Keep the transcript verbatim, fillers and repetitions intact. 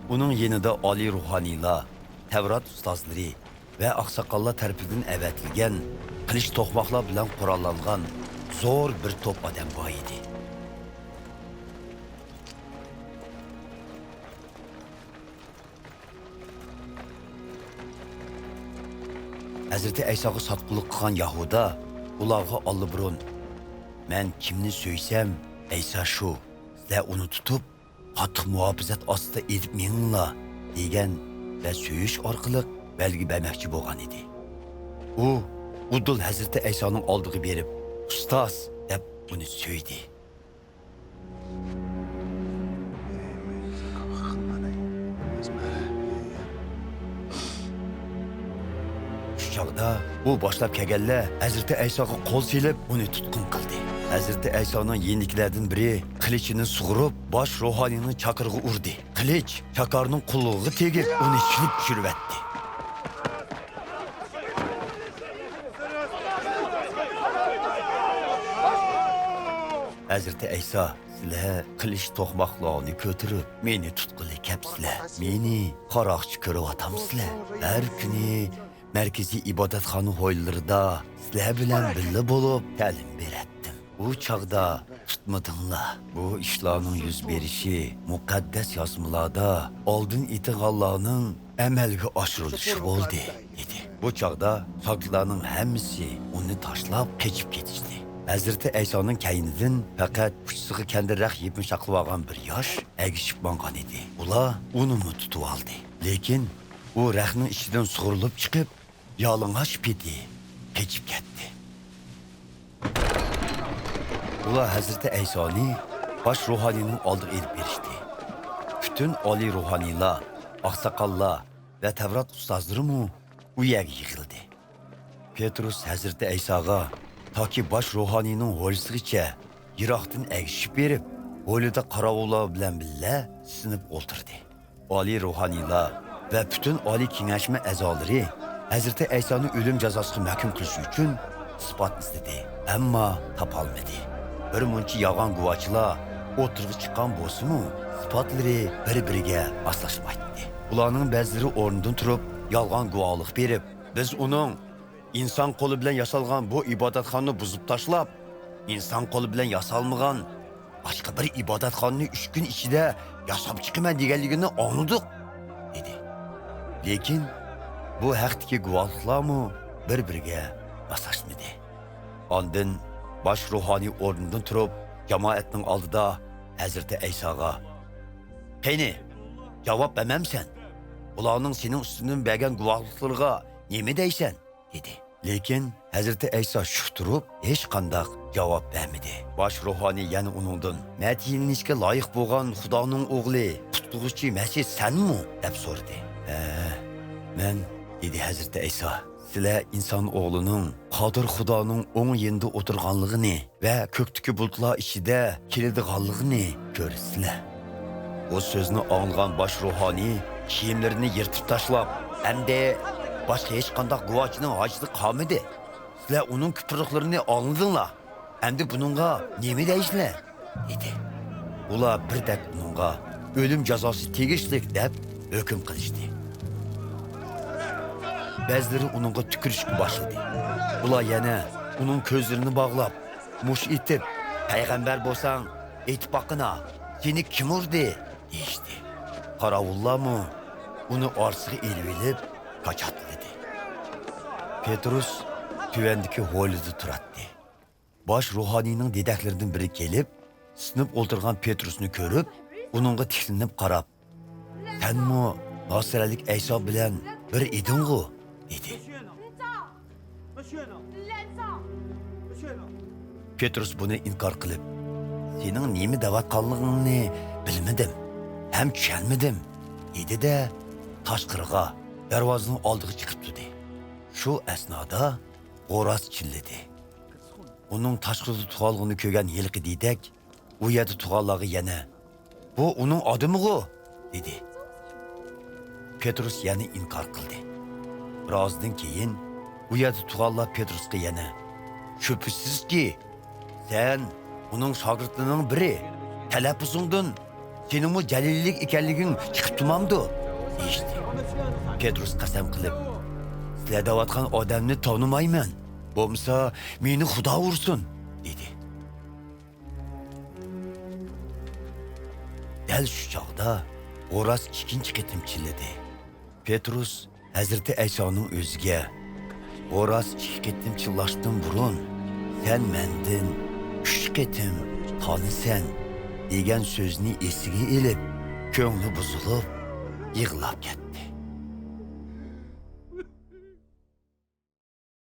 ئۇنىڭ يېنىدا ئالىي روھانىيلار، تەۋرات ئۇستازلىرى ۋە ئاقساقاللار تەرىپىدىن ئەۋەتىلگەن قىلىچ توقماقلار بىلەن قوراللانغان زور بىر توپ ئادەم بار ئىدى. ھەزرىتى ئەيساغا ساتقۇنلۇق قىلغان يەھۇدا ئۇلارغا ئاللىبۇرۇن، «مەن كىمنى سۆيسەم، ئەيسا شۇ، سىلەر ئۇنى تۇتۇپ، قاتتىق مۇھاپىزەت ئاستىدا ئېلىپ مېڭىڭلار» دېگەن ۋە سۆيۈش ئارقىلىق بەلگە بەرمەكچى بولغان ئىدى. ئۇ ئۇدۇل ھەزرىتى ئەيسانىڭ ئالدىغا بېرىپ، «ئۇستاز» دەپ ئۇنى سۆيدى. شۇ چاغدا ئۇ باشلاپ كەلگەنلەر ھەزرىتى ئەيساغا قول سېلىپ، ئۇنى تۇتقۇن قىلدى. ھەزرىتى ئەيسانىڭ يېنىدىكىلەردىن بىرى قىلىچىنى سۇغۇرۇپ، باش روھانىينىڭ چاكىرىغا ئۇردى. قىلىچ چاكارنىڭ قۇلىقىغا تېگىپ، ئۇنى چېلىپ چۈشۈرۈۋەتتى. ھەزرىتى ئەيسا، «سىلەر قىلىچ توقماقلارنى كۆتۈرۈپ، مېنى تۇتقىلى كەپسىلەر. مېنى قاراقچى كۆرۈۋاتامسىلەر؟ ھەر كۈنى مەركىزىي ئىبادەتخانا ھويلىلىرىدا سىلەر بىلەن بىللە بولۇپ تەلىم بېرەتتىم. ئۇ چاغدا تۇتمىدىڭلار. بۇ ئىشلارنىڭ يۈز بېرىشى مۇقەددەس يازمىلاردا ئالدىن ئېيتىلغانلارنىڭ ئەمەلگە ئاشۇرۇلۇشى بولدى» دېدى. بۇ چاغدا شاگىرتلارنىڭ ھەممىسى ئۇنى تاشلاپ قېچىپ كېتىشتى. ھەزرىتى ئەيسانىڭ كەينىدىن پەقەت ئۇچىسىغا كەندىر رەخت يېپىنچاقلىۋالغان بىر ياش ئەگىشىپ ماڭغان ئىدى. ئۇلار ئۇنىمۇ تۇتۇۋالدى. لېكىن ئۇ رەختنىڭ ئىچىدىن سۇغۇرۇلۇپ چىقىپ، يالىڭاچ پېتى قېچىپ كەتتى. ئۇلار ھەزرىتى ئەيسانى باش روھانىينىڭ ئالدىغا ئېلىپ بېرىشتى. پۈتۈن ئالىي روھانىيلار، ئاقساقاللار ۋە تەۋرات ئۇستازلىرىمۇ ئۇ يەرگە يىغىلدى. پېتروس ھەزرىتى ئەيساغا تاكى باش روھانىينىڭ ھويلىسىغىچە يىراقتىن ئەگىشىپ بېرىپ، ھويلىدا قاراۋۇللار بىلەن بىللە سىنىپ ئولتۇردى. ئالىي روھانىيلار ۋە پۈتۈن ئالىي كېڭەشمە ئەزالىرى ھەزرىتى ئەيسانى ئۆلۈم جازاسىغا مەھكۇم قىلىش ئۈچۈن ئىسپات ئىزدىدى، ئەمما تاپالمىدى. بىر مۇنچە يالغان گۇۋاچىلار ئوتتۇرىغا چىققان بولسىمۇ، ئىسپاتلىرى بىر-بىرىگە ماسلاشمايتتى. ئۇلارنىڭ بەزىلىرى ئورنىدىن تۇرۇپ، يالغان گۇۋاھلىق بېرىپ، «بىز ئۇنىڭ ئىنسان قولى بىلەن ياسالغان بۇ ئىبادەتخانىنى بۇزۇپ تاشلاپ، ئىنسان قولى بىلەن ياسالمىغان باشقا بىر ئىبادەتخانىنى ئۈچ كۈن ئىچىدە ياساپ چىقىمەن دېگەنلىكىنى ئاڭلىدۇق» دېدى. لېكىن بۇ ھەقتىكى گۇۋاھلىقلارمۇ بىر-بىرىگە ماسلاشمىدى. ئاندىن باش روھانىي ئورنىدىن تۇرۇپ، جامائەتنىڭ ئالدىدا ھەزرىتى ئەيساغا، «قېنى، جاۋاب بەرمەمسەن؟ ئۇلارنىڭ سېنىڭ ئۈستۈڭدىن بەرگەن گۇۋاھلىقلىرىغا نېمە دەيسەن؟» دېدى. لېكىن ھەزرىتى ئەيسا شۈك تۇرۇپ، ھېچقانداق جاۋاب بەرمىدى. باش روھانىي يەنە ئۇنىڭدىن، «مەدھىيەلىنىشكە لايىق بولغان خۇدانىڭ ئوغلى، قۇتقۇزغۇچى مەسىھ سەنمۇ؟» دەپ سورىدى. «ھە، مەن» دېدى ھەزرىتى ئەيسا. «سىلەر ئىنسان ئوغلىنىڭ قادىر خۇدانىڭ ئوڭ يېنىدا ئولتۇرغانلىقىنى ۋە كۆكتىكى بۇلۇتلار ئىچىدە كېلىدىغانلىقىنى كۆرىسىلەر.» بۇ سۆزنى ئاڭلىغان باش روھانىي كىيىملىرىنى يىرتىپ تاشلاپ، «ئەمدى باشقا ھېچقانداق گۇۋاچىنىڭ ھاجىتى قالمىدى. سىلەر ئۇنىڭ كۇپۇرلۇقلىرىنى ئاڭلىدىڭلار. ئەمدى بۇنىڭغا نېمە دەيسىلەر؟» دېدى. ئۇلار بىردەك ئۇنىڭغا ئۆلۈم جازاسى تېگىشلىك دەپ ھۆكۈم قىلىشتى. بەزىلىرى ئۇنىڭغا تۈكۈرۈشكە باشلىدى. ئۇلار يەنە ئۇنىڭ كۆزلىرىنى باغلاپ، مۇش ئېتىپ، «پەيغەمبەر بولساڭ، ئېيتىپ باققىنا، سېنى كىم ئۇردى؟» دېيىشتى. قاراۋۇللارمۇ ئۇنى ئارىسىغا ئېلىۋېلىپ كاچاتلىدى. پېتروس تۆۋەندىكى ھويلىدا تۇراتتى. باش روھانىينىڭ دېدەكلىرىدىن بىرى كېلىپ، سىنىپ ئولتۇرغان پېتروسنى كۆرۈپ، ئۇنىڭغا تىكلىنىپ قاراپ، «سەنمۇ ناسىرەلىك ئەيسا بىلەن بىر ئىدىڭغۇ؟» دېدى. پېتروس بۇنى ئىنكار قىلىپ، «سېنىڭ نېمە دەۋاتقانلىقىڭنى بىلمىدىم ھەم چۈشەنمىدىم» دېدى-دە، تاشقىرىغا، دەرۋازىنىڭ ئالدىغا چىقىپ تۇردى. شۇ ئەسنادا غورا چىللىدى. ئۇنىڭ تاشقىرىدا تۇرغانلىقىنى كۆرگەن ھېلىقى دېدەك ئۇ يەردە تۇرغانلارغا يەنە، «بۇ ئۇنىڭ ئادىمىغۇ؟» دېدى. پېتروس يەنە ئىنكار قىلدى. بىرئازدىن كېيىن ئۇ يەردە تۇرغانلار پېتروسقا يەنە، «شۈبھىسىزكى، سەن ئۇنىڭ شاگىرتلىرىنىڭ بىرى، تەلەپپۇزۇڭدىن سېنىڭمۇ جەلىلىيلىك ئىكەنلىكىڭ چىقىپ تۇرمامدۇ؟» دېيىشتى. پېتروس قەسەم قىلىپ: «سىلەر دەۋاتقان ئادەمنى تونۇمايمەن. بولمىسا، مېنى خۇدا ئۇرسۇن!» دېدى. دەل شۇ چاغدا غوراس ئىككىنچى قېتىم چىللىدى. پېتروس ھەزرىتى ئەيسانىڭ ئۆزىگە: «غوراس ئىككى قېتىم چىللاشتىن بۇرۇن سەن مەندىن ئۈچ قېتىم تانىسەن» دېگەن سۆزنى ئېسىگە ئېلىپ، كۆڭلى بۇزۇلۇپ، يىغلاپ كەتتى.